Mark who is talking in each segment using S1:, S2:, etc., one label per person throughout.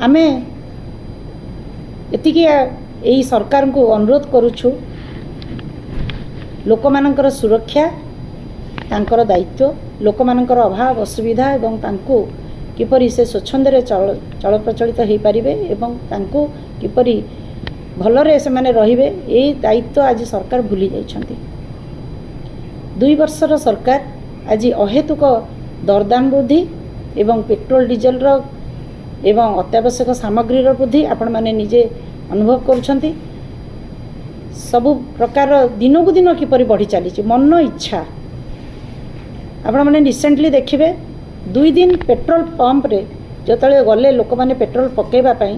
S1: ଆମେ ଏତିକି ଏଇ ସରକାରଙ୍କୁ ଅନୁରୋଧ କରୁଛୁ, ଲୋକମାନଙ୍କର ସୁରକ୍ଷା ତାଙ୍କର ଦାୟିତ୍ୱ। ଲୋକମାନଙ୍କର ଅଭାବ ଅସୁବିଧା ଏବଂ ତାଙ୍କୁ କିପରି ସେ ସ୍ୱଚ୍ଛନ୍ଦରେ ଚଳପ୍ରଚଳିତ ହୋଇପାରିବେ ଏବଂ ତାଙ୍କୁ କିପରି ଭଲରେ ସେମାନେ ରହିବେ, ଏଇ ଦାୟିତ୍ୱ ଆଜି ସରକାର ଭୁଲି ଯାଇଛନ୍ତି। 2 ବର୍ଷର ସରକାର ଆଜି ଅହେତୁକ ଦରଦାମ ବୃଦ୍ଧି ଏବଂ ପେଟ୍ରୋଲ ଡିଜେଲର ଏବଂ ଅତ୍ୟାବଶ୍ୟକ ସାମଗ୍ରୀର ବୃଦ୍ଧି ଆପଣମାନେ ନିଜେ ଅନୁଭବ କରୁଛନ୍ତି। ସବୁ ପ୍ରକାର ଦିନକୁ ଦିନ କିପରି ବଢ଼ି ଚାଲିଛି ମନ ଇଚ୍ଛା। ଆପଣମାନେ ରିସେଣ୍ଟଲି ଦେଖିବେ, 2 ଦିନ ପେଟ୍ରୋଲ ପମ୍ପରେ ଯେତେବେଳେ ଗଲେ ଲୋକମାନେ ପେଟ୍ରୋଲ ପକାଇବା ପାଇଁ,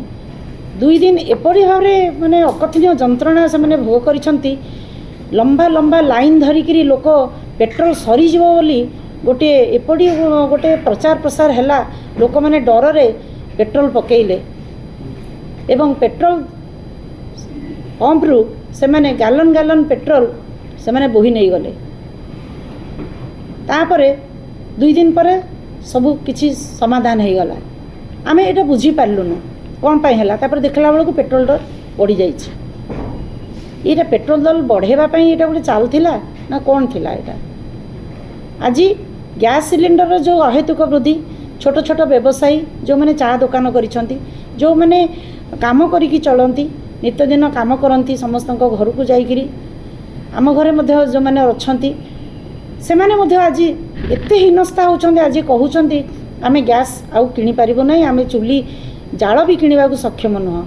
S1: 2 ଦିନ ଏପରି ଭାବରେ ମାନେ ଅକଥନୀୟ ଯନ୍ତ୍ରଣା ସେମାନେ ଭୋଗ କରିଛନ୍ତି। ଲମ୍ବା ଲମ୍ବା ଲାଇନ୍ ଧରିକିରି ଲୋକ ପେଟ୍ରୋଲ ସରିଯିବ ବୋଲି ଗୋଟିଏ ଏପରି ଗୋଟେ ପ୍ରଚାର ପ୍ରସାର ହେଲା, ଲୋକମାନେ ଡରରେ ପେଟ୍ରୋଲ ପକାଇଲେ ଏବଂ ପେଟ୍ରୋଲ ପମ୍ପରୁ ସେମାନେ ଗାଲନ ଗାଲନ ପେଟ୍ରୋଲ ସେମାନେ ବୋହି ନେଇଗଲେ। ତାପରେ 2 ଦିନ ପରେ ସବୁ କିଛି ସମାଧାନ ହେଇଗଲା। ଆମେ ଏଇଟା ବୁଝିପାରିଲୁନୁ କ'ଣ ପାଇଁ ହେଲା। ତାପରେ ଦେଖିଲା ବେଳକୁ ପେଟ୍ରୋଲ ଦର ବଢ଼ିଯାଇଛି। ଏଇଟା ପେଟ୍ରୋଲ ଦର ବଢ଼େଇବା ପାଇଁ ଏଇଟା ଗୋଟେ ଚାଲୁଥିଲା ନା କ'ଣ ଥିଲା ଏଇଟା? ଆଜି ଗ୍ୟାସ୍ ସିଲିଣ୍ଡରର ଯେଉଁ ଅହେତୁକ ବୃଦ୍ଧି, ଛୋଟ ଛୋଟ ବ୍ୟବସାୟୀ ଯେଉଁମାନେ ଚା ଦୋକାନ କରିଛନ୍ତି, ଯେଉଁମାନେ କାମ କରିକି ଚଳନ୍ତି, ନିତ୍ୟଦିନ କାମ କରନ୍ତି ସମସ୍ତଙ୍କ ଘରକୁ ଯାଇକିରି, ଆମ ଘରେ ମଧ୍ୟ ଯେଉଁମାନେ ଅଛନ୍ତି, ସେମାନେ ମଧ୍ୟ ଆଜି ଏତେ ହୀନସ୍ତା ହେଉଛନ୍ତି। ଆଜି କହୁଛନ୍ତି, ଆମେ ଗ୍ୟାସ୍ ଆଉ କିଣିପାରିବୁ ନାହିଁ, ଆମେ ଚୁଲି ଜାଳ ବି କିଣିବାକୁ ସକ୍ଷମ ନୁହଁ।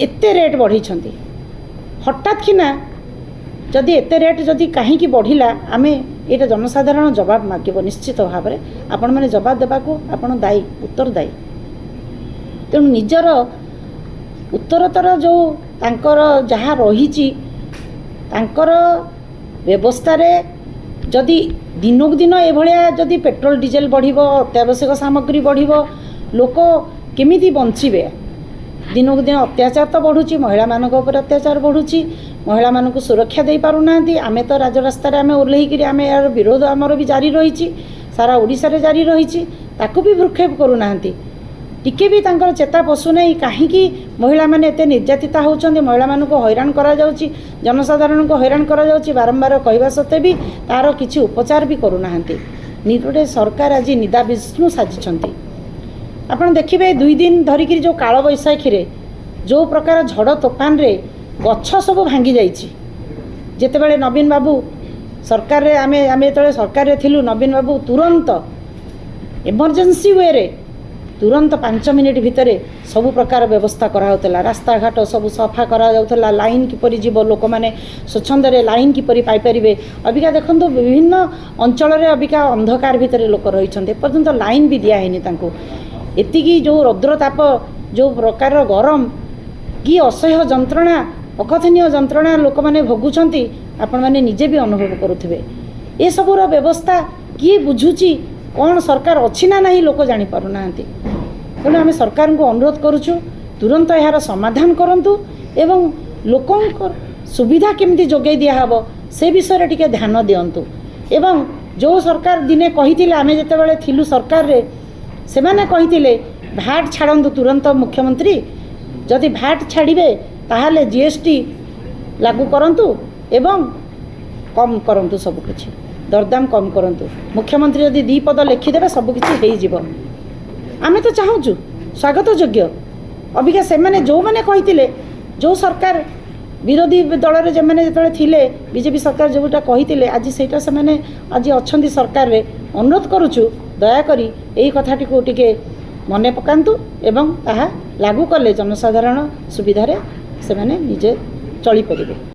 S1: ଏତେ ରେଟ୍ ବଢ଼େଇଛନ୍ତି ହଠାତ୍ କିନା। ଯଦି ଏତେ ରେଟ୍ ଯଦି କାହିଁକି ବଢ଼ିଲା, ଆମେ ଏଇଟା ଜନସାଧାରଣ ଜବାବ ମାଗିବ ନିଶ୍ଚିତ ଭାବରେ। ଆପଣମାନେ ଜବାବ ଦେବାକୁ ଆପଣ ଦାୟୀ, ଉତ୍ତରଦାୟୀ। ତେଣୁ ନିଜର ଉତ୍ତରୋତ୍ତର ଯେଉଁ ତାଙ୍କର ଯାହା ରହିଛି ତାଙ୍କର ବ୍ୟବସ୍ଥାରେ, ଯଦି ଦିନକୁ ଦିନ ଏଭଳିଆ ଯଦି ପେଟ୍ରୋଲ ଡିଜେଲ ବଢ଼ିବ, ଅତ୍ୟାବଶ୍ୟକ ସାମଗ୍ରୀ ବଢ଼ିବ, ଲୋକ କେମିତି ବଞ୍ଚିବେ? ଦିନକୁ ଦିନ ଅତ୍ୟାଚାର ତ ବଢ଼ୁଛି, ମହିଳାମାନଙ୍କ ଉପରେ ଅତ୍ୟାଚାର ବଢ଼ୁଛି, ମହିଳାମାନଙ୍କୁ ସୁରକ୍ଷା ଦେଇପାରୁନାହାନ୍ତି। ଆମେ ତ ରାଜରାସ୍ତାରେ ଆମେ ଓହ୍ଲେଇକିରି ଆମେ ଏହାର ବିରୋଧ ଆମର ବି ଜାରି ରହିଛି, ସାରା ଓଡ଼ିଶାରେ ଜାରି ରହିଛି। ତାକୁ ବି ଭ୍ରୂକ୍ଷେପ କରୁନାହାନ୍ତି। ଟିକେ ବି ତାଙ୍କର ଚେତା ପଶୁନାହିଁ, କାହିଁକି ମହିଳାମାନେ ଏତେ ନିର୍ଯାତିତା ହେଉଛନ୍ତି, ମହିଳାମାନଙ୍କୁ ହଇରାଣ କରାଯାଉଛି, ଜନସାଧାରଣଙ୍କୁ ହଇରାଣ କରାଯାଉଛି। ବାରମ୍ବାର କହିବା ସତ୍ତ୍ୱେ ବି ତା'ର କିଛି ଉପଚାର ବି କରୁନାହାନ୍ତି। ଗୋଟେ ସରକାର ଆଜି ନିଦାବିଷ୍ଣୁ ସାଜିଛନ୍ତି। ଆପଣ ଦେଖିବେ, 2 ଦିନ ଧରିକିରି ଯେଉଁ କାଳବୈଶାଖୀରେ ଯେଉଁ ପ୍ରକାର ଝଡ଼ ତୋଫାନରେ ଗଛ ସବୁ ଭାଙ୍ଗି ଯାଇଛି, ଯେତେବେଳେ ନବୀନ ବାବୁ ସରକାରରେ, ଆମେ ଯେତେବେଳେ ସରକାରରେ ଥିଲୁ, ନବୀନ ବାବୁ ତୁରନ୍ତ ଏମର୍ଜେନ୍ସି ୱେରେ ତୁରନ୍ତ 5 ମିନିଟ୍ ଭିତରେ ସବୁ ପ୍ରକାର ବ୍ୟବସ୍ଥା କରାହେଉଥିଲା। ରାସ୍ତାଘାଟ ସବୁ ସଫା କରାଯାଉଥିଲା, ଲାଇନ୍ କିପରି ଯିବ, ଲୋକମାନେ ସ୍ୱଚ୍ଛନ୍ଦରେ ଲାଇନ୍ କିପରି ପାଇପାରିବେ। ଅବିକା ଦେଖନ୍ତୁ, ବିଭିନ୍ନ ଅଞ୍ଚଳରେ ଅବିକା ଅନ୍ଧକାର ଭିତରେ ଲୋକ ରହିଛନ୍ତି। ଏପର୍ଯ୍ୟନ୍ତ ଲାଇନ୍ ବି ଦିଆହେଇନି ତାଙ୍କୁ। ଏତିକି ଯେଉଁ ରୌଦ୍ରତାପ, ଯେଉଁ ପ୍ରକାରର ଗରମ, କି ଅସହ୍ୟ ଯନ୍ତ୍ରଣା, ଅକଥନୀୟ ଯନ୍ତ୍ରଣା ଲୋକମାନେ ଭୋଗୁଛନ୍ତି, ଆପଣମାନେ ନିଜେ ବି ଅନୁଭବ କରୁଥିବେ। ଏସବୁର ବ୍ୟବସ୍ଥା କିଏ ବୁଝୁଛି? କ'ଣ ସରକାର ଅଛି ନା ନାହିଁ, ଲୋକ ଜାଣିପାରୁନାହାନ୍ତି। ତେଣୁ ଆମେ ସରକାରଙ୍କୁ ଅନୁରୋଧ କରୁଛୁ, ତୁରନ୍ତ ଏହାର ସମାଧାନ କରନ୍ତୁ ଏବଂ ଲୋକଙ୍କ ସୁବିଧା କେମିତି ଯୋଗାଇ ଦିଆହେବ, ସେ ବିଷୟରେ ଟିକେ ଧ୍ୟାନ ଦିଅନ୍ତୁ। ଏବଂ ଯେଉଁ ସରକାର ଦିନେ କହିଥିଲେ, ଆମେ ଯେତେବେଳେ ଥିଲୁ ସରକାରରେ, ସେମାନେ କହିଥିଲେ, ଭ୍ୟାଟ୍ ଛାଡ଼ନ୍ତୁ ତୁରନ୍ତ ମୁଖ୍ୟମନ୍ତ୍ରୀ, ଯଦି ଭ୍ୟାଟ୍ ଛାଡ଼ିବେ ତାହେଲେ ଜିଏସ୍ଟି ଲାଗୁ କରନ୍ତୁ ଏବଂ କମ୍ କରନ୍ତୁ, ସବୁକିଛି ଦରଦାମ କମ୍ କରନ୍ତୁ। ମୁଖ୍ୟମନ୍ତ୍ରୀ ଯଦି ଦୁଇ ପଦ ଲେଖିଦେବେ, ସବୁକିଛି ହେଇଯିବ। ଆମେ ତ ଚାହୁଁଛୁ, ସ୍ୱାଗତ ଯୋଗ୍ୟ। ଅବିକା ସେମାନେ ଯେଉଁମାନେ କହିଥିଲେ, ଯେଉଁ ସରକାର ବିରୋଧୀ ଦଳରେ ଯେଉଁମାନେ ଯେତେବେଳେ ଥିଲେ, ବିଜେପି ସରକାର ଯେଉଁଟା କହିଥିଲେ, ଆଜି ସେଇଟା ସେମାନେ ଆଜି ଅଛନ୍ତି ସରକାରରେ। ଅନୁରୋଧ କରୁଛୁ, ଦୟାକରି ଏଇ କଥାଟିକୁ ଟିକେ ମନେ ପକାନ୍ତୁ ଏବଂ ତାହା ଲାଗୁ କଲେ ଜନସାଧାରଣ ସୁବିଧାରେ ସେମାନେ ନିଜେ ଚଳିପାରିବେ।